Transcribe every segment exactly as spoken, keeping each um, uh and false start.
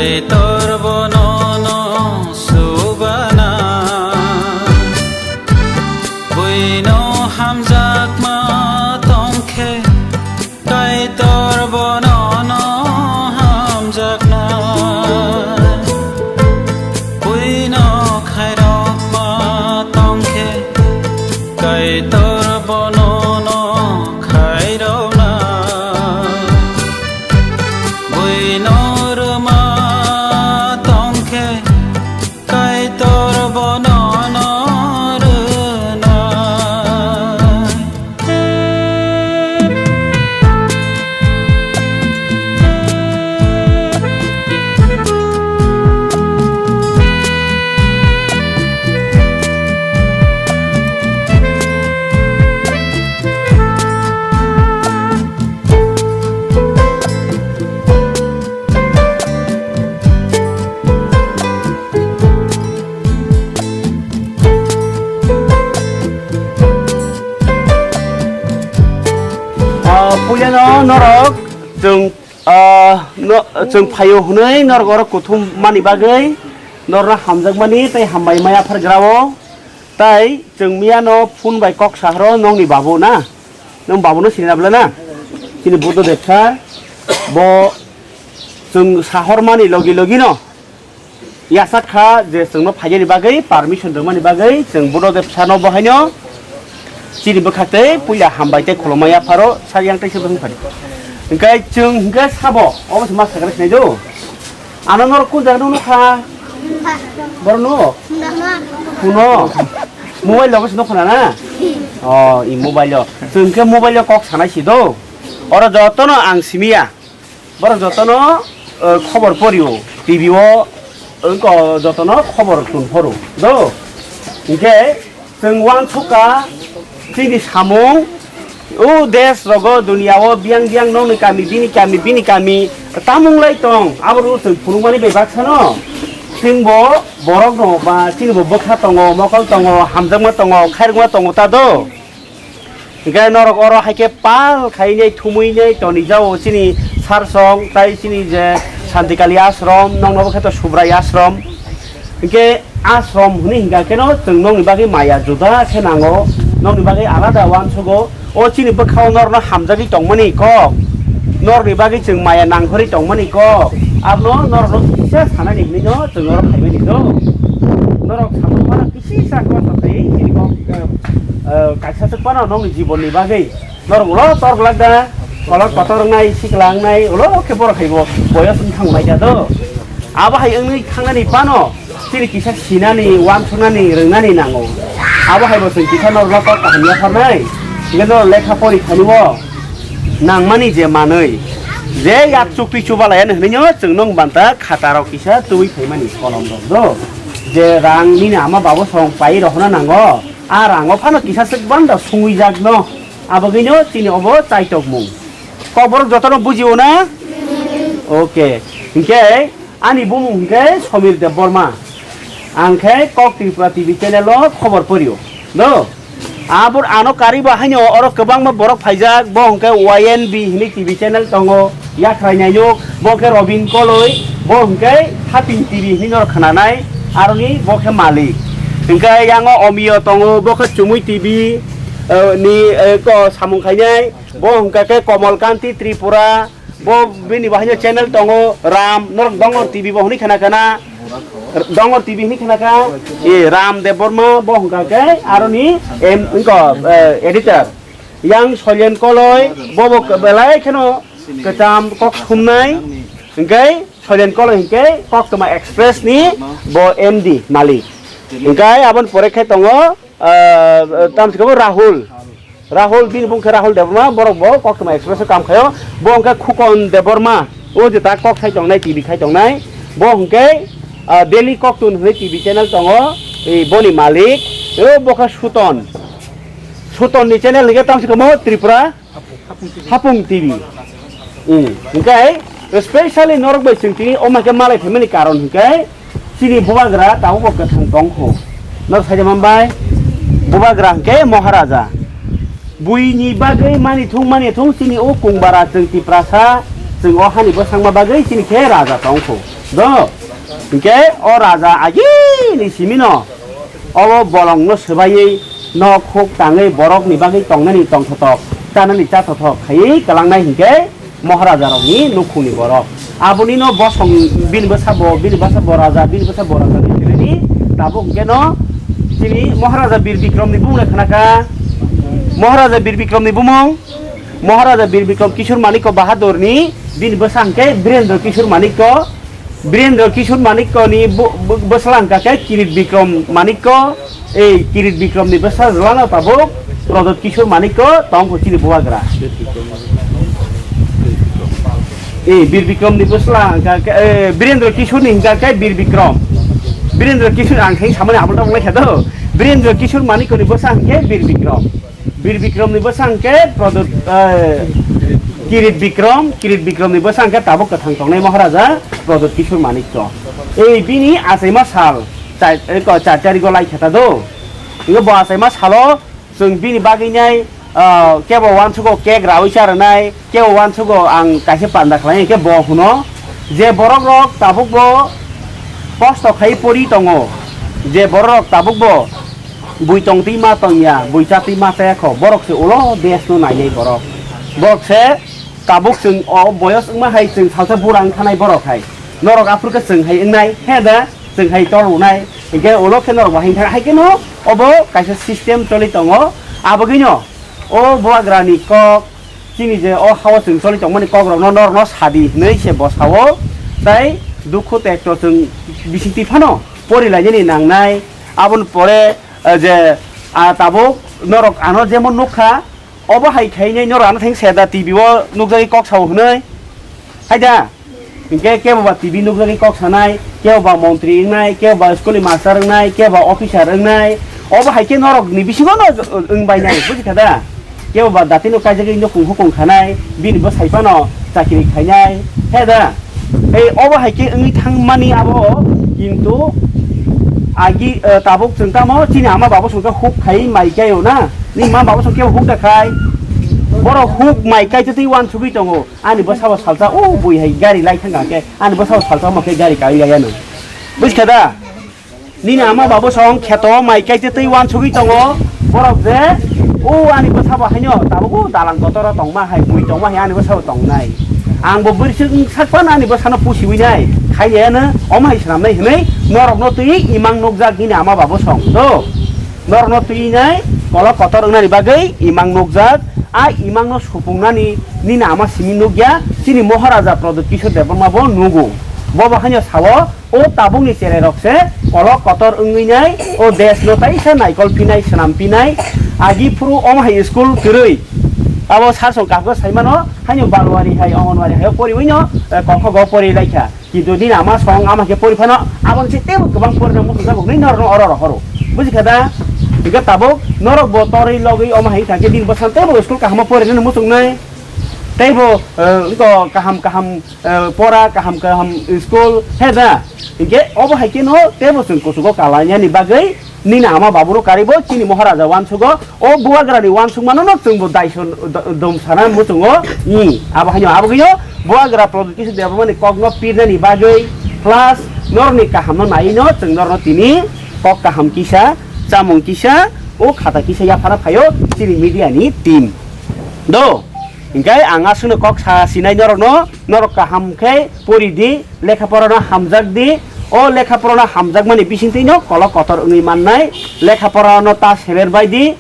Kaitor bono no subana, buino hamjakma tongkhe, Kaitor bono no hamjakna, buino khairokma tongkhe, Kaitor bono no khairokna. Buino rwma tongkhe, Kaitor bono no rwnai. Ah, puilano norok chwng, ah, no, chwng phaio hwnwi norok oro kuthum mani bagwi norokno hamjakmani tei hambai maya phargrao. Tai chwng miyano phone bai kok sahoro nongni babu na? Nwng babuno sini na bwle na? Chini Buddho Debsa bo chwng sahormani logi logi no yachak kha je chwngno phainani bagwi permission rwmani bagwi chwng Buddho Debsano bo haino chini bwkhak tei puila hambai tei khulumma yapharo sak yang tei se bwswng phai. Hwnkhe chwng hwnkhe sabo obo se ma sakra sinai do. Ano norok kun jaga nukha? Borok no? Phone o? Mobile logo se nukha na? O, i mobile o. Chwng khe mobile o kok sanai si do. Oro jotono ang simiya. Borok jotono, eh, khobor porio. T V o, eh, ko jotono khobor tun phoro. Do? Hwnkhe Chwng uansukha chini samung, o desh rogo, duniya o biyang biyang nokni kami, bini kami, bini kami, tamung lai tong, abo rok chwng phunukmani bai baksa no. Chwng bo borok no ba chini bo bwkha tongo, mokol tongo, hamjakma tongo, khairokma tongo ta do. Hwnkhe norok oro hai khe pal khainai thumui nai toni jao chini sarsong tai chini je Santikali ashram, nokno bo khe to Subrai ashram. Hwnkhe ashram hwnwi hwnkha kheno chwng nokni bagwi maya juda khe nango, nokni bagwi alada uansugo. O chini bwkhao norno hamjagwi tongmani kok, norni bagwi chwng maya nangkhorwi tongmani kok, abono norokno kisa sanani hwnwino chwng oro phaimani do. Norok samung phano kisisa kosto khaiwi chini kok, eh, kaisa swk phano nokni jibonni bagwi. Norok ulo tor glak da, kolok kotor wngnai, sikla wngnai, ulo khe borok hai bo boyos wng thang lai da do. Abo hai wngwi thangnani phano chini kisa sinani, uansuknani, rwngnani nango. Abo hai bo chwng kisa norok kok kaham yapharnai, hwnkhe norok lekha pori khainwi o nangmani je manwi, je yak chukti chubalaiya hwnwi no chwng nung banta khatarok kisa tubui phaimani kolom rok do. Je rang nini ama babo song pai rohorna nango, a rango phano kisa swk banda sungwi jak no. Abagwino chini obo chaitokmung. Kokborok jotono bujio na? Okay. Hinkhe ani bumung hinkhe Somir Debbarma. Ang khe Kok Tripura T V channel o khobor porio. No? Abor ano kariba haino oro kwbangma borok phaijak, bo hinkhe Y N B hinwi T V channel tongo, yakhrai nainuk, bo khe Robin Koloi, bo hinkhe Haping T V hinwi norok khnanai, aroni bo khe malik. Hinkhe yango Omiyo tongo, bo khe Chumui T V, eh, ni, eh, ko samung khainai. Bo hwnkha khe Komol Kanti Tripura, bo bini bo haino channel tongo, Ram, norok Dongor T V bo hwnwi khna khna, Dongor T V hwnwi khna kha, e, Ram Debbarma, bo hwnkha khe aroni em, wngkha, eh, editor. Yang Soilen Koloi, bo bo belai kheno kwcham kok sumnai, hwnkhe Soilen Koloi hwnkhe Koktwma Express ni bo M D malik. Hwnkhe aboni pore khe tongo, ah, tamsi khe bo Rahul. Rahul, bini bung khe Rahul Debbarma, borok bo Koktwma Express o kam khaio. Bo hwnkhe Khukon Debbarma, o je ta kok sai tongnai, T V khai tongnai. Bo hwnkhe, ah, Daily Koktun hwnwi T V channel tongo, e, boni malik. O bo khe Suton. Suton ni channel hwnkhe tamsi khe mo Tripura Hapung T V. Hmm. Hwnkhe specially norok bai chwng tini omo khe malai phaimani karon hwnkhe chini bubagra tabuk bo kwthang tongkho. Norok saida manbai? Bubagra hwnkhe Maharaja. Buini bagwi mani thung mani thung chini o kungbara chwng Tiprasa, chwng o hani bwsangma bagwi chini khe raja tongkho. Do, hingke o raja agini simino obo bolongno swbaiwi nok huk tangwi borokni bagwi tongnani tongthothok, chanani chathothok khaiwi kwlangnai hingke Moharajarokni nukhungni borok. Abonino bosong bini bwsa bo, bini bwsa bo raja, bini bwsa bo raja hinwi tabuk hingke no chini Moharaja Bir Bikromni bumung le khnaka. Moharaja Bir Bikromni bumung, Moharaja Bir Bikrom Kishore Manikya Bahadurni bini bwsa hingke Birendra Kishore Manikya, Birendra Kishore Manikyani bu-, bu-, bwsla hingka khe Kirit Bikrom Manikya, ei Kirit Bikromni bwsajlano tabuk Pradyot Kishore Manikya tongkho chini bubagra. Ei Bir Bikromni bwsla hingka khe, eh, Birendra Kishoreni hingka khe Bir Bikrom. Birendra Kishore ang thai samani aboni tabuk lai kha do. Birendra Kishore Manikyani bwsa hingke Bir Bikrom. Bir Bikromni bwsa hingke Pradyot, eh, Kirit Bikrom, Kirit Bikromni bwsa hingke tabuk kwthang tongnai Maharaja Pradyot Kishore Manikya. Ei bini achaima sal, char, eh, ko, char tarigo lai khe ta do. Hingke bo achaima salo chwng bini bagwi nai, ah, kebo uansugo cake rawi cha rwnai, kebo uansugo ang kaisa panda khlai khe bo hwno je borok rok tabuk bo kosto khai pori tongo, je borok rok tabuk bo bui tong twi ma tong ya, bui cha twi ma cha ya kho, borok se ulo desh no nainai borok. Borok se tabuk chwng o boyos wngma hai chwng salsa bura wngkha nai borok hai. Norok aphuru khe chwng hai wngnai, he da chwng hai tor rwnai, hingke ulo khe norok bo hai wngkha, hai khe no obo kaisa system choli tongo. Abogwino o bubagrani kok, chini je o hao chwng choli tongmani kokrokno norokno sadi hinwi se bwsao, tai dukhu tekto chwng bisingtwi phano porilainani nangnai. Aboni pore, eh, je, ah, tabuk norok ano jemon nukha, obo hai khainai norok ano thang seda T V o nukjagwi kok sao hinwi. Hai da? Hingke kebo ba T V nukjagwi kok sanai, kebo ba montri wngnai, kebo ba school ni master wngnai, kebo ba officer wngnai, obo hai khe norok ni bisingo no wng bainai, buji kha da? Kebo ba dati no kaijagwi no kung hukung khanai, bini bwsai phano chakri khainai, he da? Ei obo hai khe wngwi thang mani abo, kintu agi, eh, tabuk chwng tamo chini ama babo songkha huk khai mai kaio na, ni ma babo songkhe huk da khai, borok huk mai kai twi uansugwi tongo. Ani bwsabo salsa o bui hai gari lai thang khe, ani bwsabo salsa ma khe gari kai ya no. Buji kha da? Nini ama babo song kheto mai kai twi uansugwi tongo. Borok je o ani bwsabo haino tabuk o dalang kotoro tongma hai, bui tongma hai ani bwsabo tongnai. Ang bo bwrwi swk sak pan ani bwsano pusiwi nai. Khai ya no, omo hai swnam nai hinwi norokno twi imang nukjak nini ama babo song. Do. Norokno twi nai kolok kotor wngnani bagwi imang nukjak. A imangno supungnani nini ama simi nukya, chini Moharaja Pradyot Kishore Debbarma bo nugo. Bobo haino sao, o tabukni cherai rok se kolok kotor wngwi nai, o desh no taisa naikol pinai, swnam pinai, agi phuru omo hai school kwrwi. Abo sar song kahgo saimano, haino Balwari hai, Anganwadi hai o poriwi no, eh, kokhogo pori laikha. Kintu nini ama song ama khe pori phano aboni se teibo kwbang porina muchung jago hinwi norokno oro rohoro. Buji kha da? Hingke tabuk norok bo torwi logwi omo hai thangkhe nini bwsano teibo school kahamo porinani muchungnai. Teibo, eh, wngko kaham kaham, eh, pora, kaham kaham school, he da? Hingke obo hai kheno teibo chwng kuchugo kalainani bagwi nini ama babuno karibo chini Moharaja uansugo, o bubagrani uansukmano no chwngbo daison do-, dom sana muchungo, i, abo haino abo gino bubagra Pradyot Kishore Debbarmani kokno pirnani bagwi plus norokni kahamno naiwi no chwng norokno tini kok kaham kisa, chamung kisa, o khata kisa yaphara phaio chini media ni team. Do, hingke ang aswkno kok sa sinai norokno, norok kaham khe pori di, lekha porano hamjak di, o lekha porano hamjakmani bisingtwi no kolok kotor wngwi mannai, lekha porano ta seber bai di,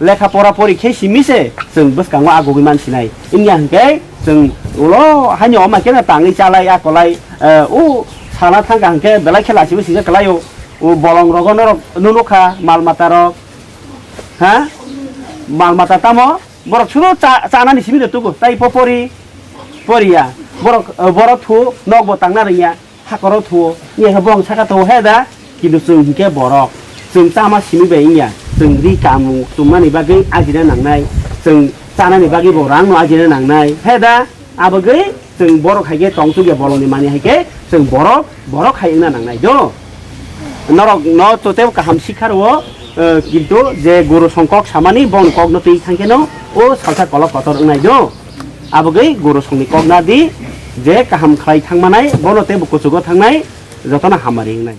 lekha pora pori khe simi se chwng bwskango agugwi mansinai. Wngya hwnkhe chwng ulo haino oma khe no tangwi chalai akolai, eh, o sana thangkha hwnkhe belai khe lachibwi singsa kwlaio. O bolong rogo norok nukha mal mata rok, ha? Mal mata tamo? Borok suro cha-, chanani simi de tugo, tai po pori, poriya. Borok, eh, borok thu, nok bo tangna rwngya, hakoro thuo. Iya khe bong saka tho he da, kintu chwng hinkhe borok. Chwng chama simi bai wngya. Chwng ri kamung chumnani bagwi ajina nangnai. Chwng chanani bagwi bo rang no ajina nangnai. He da, abagwi chwng borok hai khe tong chukya bolongni mani hai khe chwng borok, borok hai wngna nangnai do. Norok no to tebo kaham sikha rwo, eh, kintu je guru song kok samani bong kok no twi thangkhe no o salsa kolok kotor wngnai do. Abagwi guru songni kok na di, Je kaham khlai thangmanai, bono teibo kuchugo thangnai, jotono hamari wngnai.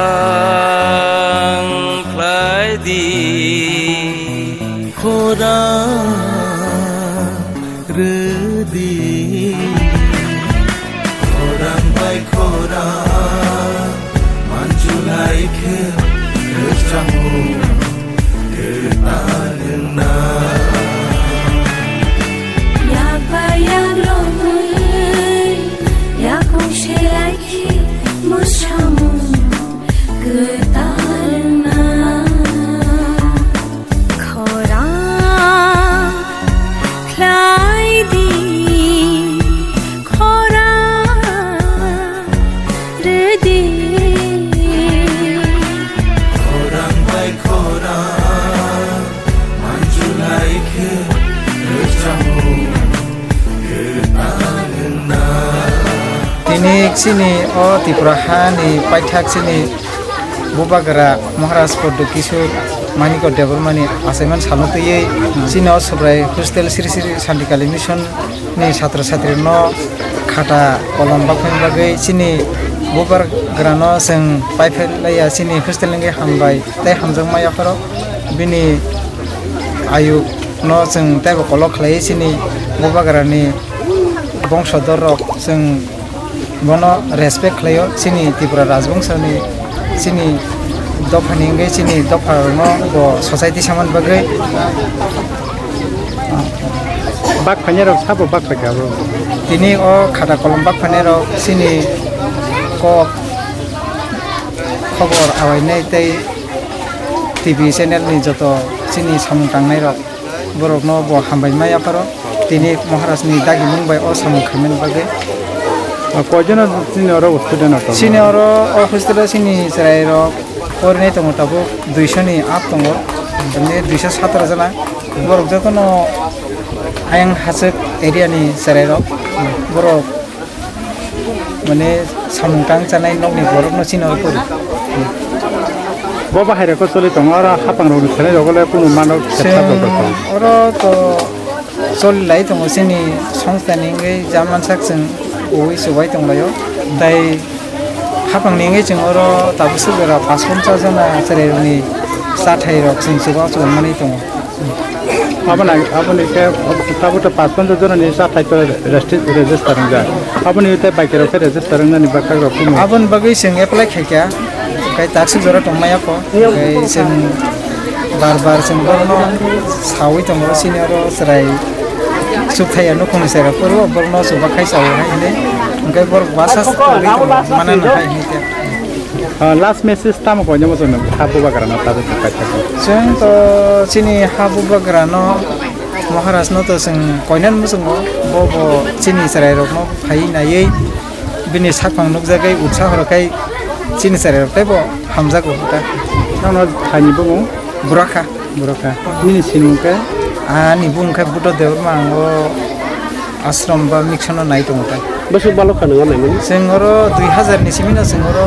Khorang khlai di. Khorang rwdi. Khorang bai khorang manjulai khe rwchapmung kwtal wngna. Yakba yaklomwi yakung selai khe mwsamung kwtal wngna. Khorang khlai di, khorang rwdi. Khorang bai khorang manjulai khe rwchapmung kwtal wngna. Tini chini o Tripura hani paithak chini Bubagra Maharaj Pradyut Kishore Manikya Debbarmani achaiman salno twiwi chini o Subrai hostel Sri Sri Shantikali Mission ni chhatro chhatri no khata kolom bakphaini bagwi chini Bubagra no chwng paiphailaiya chini hostel ni hambai tei hamjakma yapharo bini ayuk no chwng teibo kolok khlaiwi chini Bubagra ni bongso dor rok chwng Bono respect khlaio, chini Tripura Rajbongso ni, chini dopha ni wngwi, chini dopha rokno bo society samani bagwi. Bak phainai rok sabo bak phaikha abo. Tini o khata kolom bak phainai rok chini kok khobor awainai tei T V channel ni joto chini samung tangnai rok. Borokno bo hambai ma yapharo, tini Maharaj ni dagimung bai o samung khaimani bagwi. Ah, koijono chini oro student rok tongo? Chini oro o hostel o chini chwrai rok porinai tongo, tabuk duiso ni up tongo, tini duiso satro jona. Borok jotono ayang hachwk area ni chwrai rok, borok Mane samung tang chanai nokni borokno chini oro pori. Bo bahai rokno choli tongo, oro hapang rokni selai rokole kunu mano kepsa Chwng rok tong. Oro to choli lai tongo chini songstha ni wngwi jamansak chwng ui chubai tong laio. Tai hapang ni wngwi chwng oro tabuk sujora pas ponchas jona cherai rokni chathai rok chwng chuba chuba manwi tongo. Aboni, aboni khe tabuk to pas ponchas jona ni chathai to resti-, register wngjak. Aboni tei baiki rok khe register wngnani bwkhak rok phano. Aboni bagwi chwng apply khaikha, tei taksuk jora tongmaya kho. Tei chwng bar bar chwng borokno sawi tongo, senior o chwrai chukthai ya nukhungni chwrai rok phuru borokno chuba khai sawi hai hinwi. Hwnkhe borok basa manana hai hinwi khe. Ah, last message tamo koinai muchung nung ha bubagra no tabuk bukai thangkha. Chwng to chini ha bubagra no Maharaj no to chwng koinani muchungo, bo bo chini chwrai rok no phai naiwi bini sakphang nukjagwi utsaho rwkhai chini chwrai rok teibo hamjago ta. Nono thaini bumung? Burakha. Burakha. Nini sinimung khe? Ani bumung khe Buddha Debbarma, ang o ashram ba mission no nai tongo tai. Bwswk balok kha nwngo naimani? Chwng oro dui hazar ni simi no chwng oro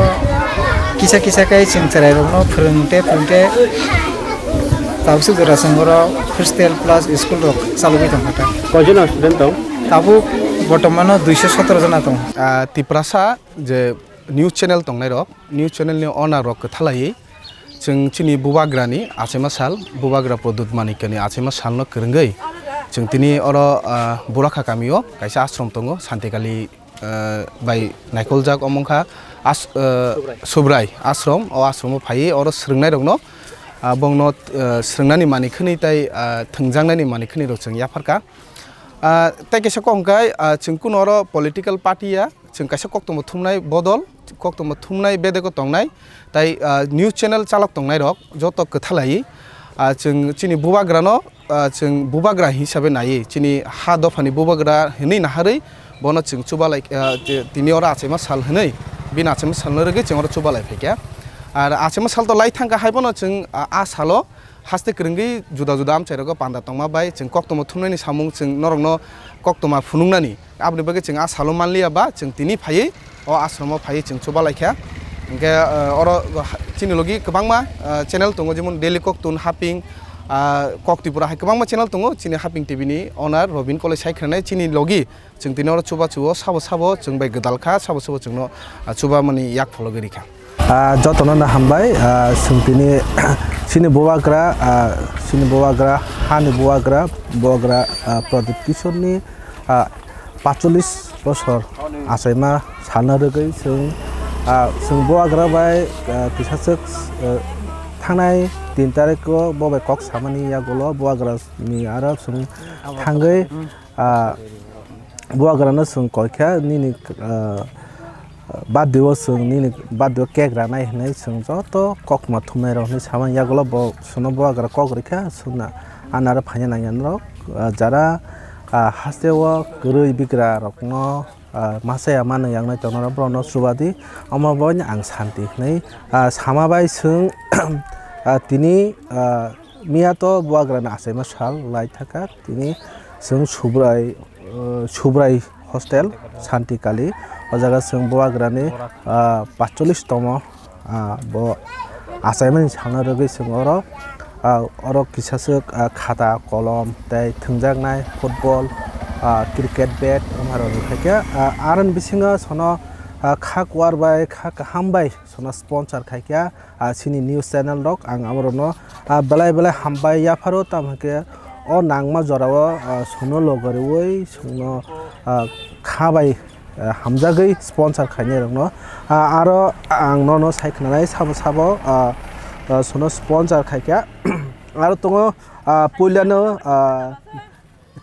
kisa kisa khe chwng chwrai rok no phwrwng te phwrwng te tabuk jora chwng oro hostel plus school rok chalogwi tong kha tai. Koi jona student tong? Tabuk bortomano duiso sotoro jona tong. Ah, Tiprasa je news channel tongnai rok, news channel ni owner rok kwthalaiwi chwng chini bubagrani achaima sal, bubagra Pradyut Manikya ni achaima salno kwrwngwi chwng tini oro, ah, Burakha kamio kaisa ashram tongo, Santikali ah, bai naikoljak omo wngkha as-, ah, Subrai. Subrai ashram, o ashram o phaiwi oro swrwngnairokno, ah, bongno, ah, swrwngnani manwi khwnwi tei, ah, thwngjaknani manwi khwnwi rok chwng yapharkha. Ah, tei kaisa kok hwnkhe, ah, chwng kuno oro political party ya, chwng kaisa koktwma thumnai bodol, koktwma thumnai bedeko tongnai, tei, ah, news channel chalok tongnairok joto kwthalaiwi, ah, chwng chini bubagrano, ah, chwng bubagra hisabe naiwi, chini ha dophani bubagra hinwi naharwi bono chwng chubalai, ah, ti-, tini oro achaima sal hinwi, bini achaima salno rwgwi chwng oro chubalai phaikha. Ar achaima sal to lai thangkha, haibono chwng, ah, a salo haste kwrwngwi juda juda amchairogo panda tongma bai chwng koktwma thumnaini samung chwng norokno koktwma phunuknani. Aboni bagwi chwng a salo manliya ba chwng tini phaiwi o ashromo phaiwi chwng chubalaikha. Hinkhe, eh, oro ha-, chini logi kwbangma, eh, channel tongo, jemon Daily Koktun, Haping, ah, Kok Tripura hai kwbangma channel tongo. Chini Haping T V ni owner Robin Koloi sai khwnanai chini logi. Chwng tini oro chubachu o sabo sabo chwng bai gwdal kha, sabo sabo chwngno, ah, chubamani yak phologwi rikha. Ah, jotono no hambai, ah, chwng tini chini bubagra, ah, chini bubagra, hani bubagra, bubagra, ah, Pradip Kishorni, ah, paitsollis bosor achaima salna rwgwi chwng, ah, chwng bubagra bai, ah, kisaswk, ah, thangnai tin tarikh o bo bai kok samani yagulo bubagrani aro chwng thangwi, ah, bubagrano chwng koikha, nini, ah, birthday o chwng nini birthday o cake ranai hinwi chwng joto koktwma thumnairok hinwi samani yagulo bo chwngno bubagra kok rikha, chwngno ani aro phaina nangya norok, ah, jara, ah, hasteo kwrwi bigrarokno, ah, masa ya mano yang nai tongnai rok, borokno chuba di, omo bai no ang santi hinwi, ah, sama bai chwng, ah, tini, ah, miya to bubagrani achaima sal lai thaka, tini chwng Subrai, ah, Subrai hostel Santi Kali, o jaga chwng bubagrani, ah, paitsollis tomo. Ah, bo achaimani salna rwgwi chwng oro, ah, oro kisaswk, ah, khata, kolom tei thwngjaknai football, ah, cricket bat wngmarokni khaikhe, ah, aroni bisingo sono, ah, kha kuar bai kha kaham bai sono sponsor khaikha, ah, chini news channel rok. Ang aborokno, ah, belai belai hambai yapharo, tamo hwnkhe o nangma jorao, ah, sono logoriwi chwngno, ah, kha bai ah, hamjagwi sponsor khainai rokno. Ah, aro ang nono sai khwnanai sabo sabo, ah, ah, sono sponsor khaikha. Aro tongo, ah, puilano, ah,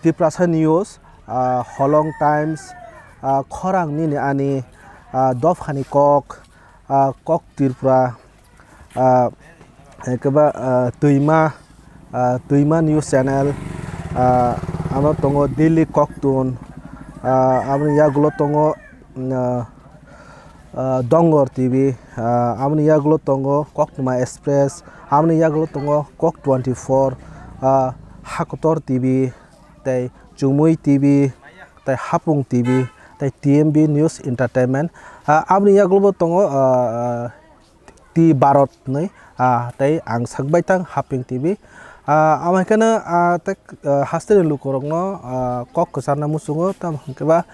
Tiprasa News, ah, Holong Times, ah, Khorang Nini Ani, ah, Dophani Kok, ah, Kok Tripura, ah, keba, ah, Twima, ah, Twima News Channel, ah, amo tongo Daily Koktun, ah, aboni yagulo tongo, ah, ah, Dongor T V, ah, aboni yagulo tongo Koktwma Express, aboni yagulo tongo Kok twenty four, ah, Hakotor T V, tei Chumui T V, tei Hapung T V, tei T M B News Entertainment, ah, aboni yagulo bo tongo, ah, ah, T Bharat hinwi, ah, tei ang sak baithang Haping T V. Ah, amo hai kheno, ah, tei, ah, hasteni lukurokno, ah, kok kwcharna muchungo, tamo hwnkhe ba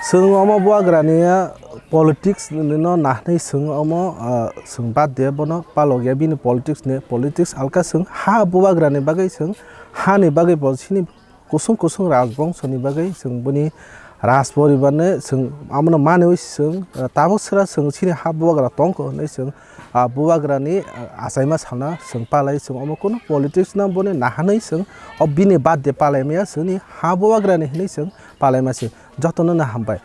chwng omo bubagrani, ah, politics no nahnai chwng omo, ah, chwng bad de bono palokya bini politics ni, politics alka chwng ha bubagrani bagwi chwng hani bagwi bo chini kusung kusung rajbongso ni bagwi chwng bini raj poribar no chwng abono manwi chwng, ah, tabuk sra chwng chini ha bubagra tongkho hinwi chwng, ah, bubagra ni, ah, achaima salna chwng palai chwng omo kunu politics no boni nahanwi chwng o bini birthday palai maya chwngni ha bubagra ni hinwi chwng palai ma se jotono no hambai.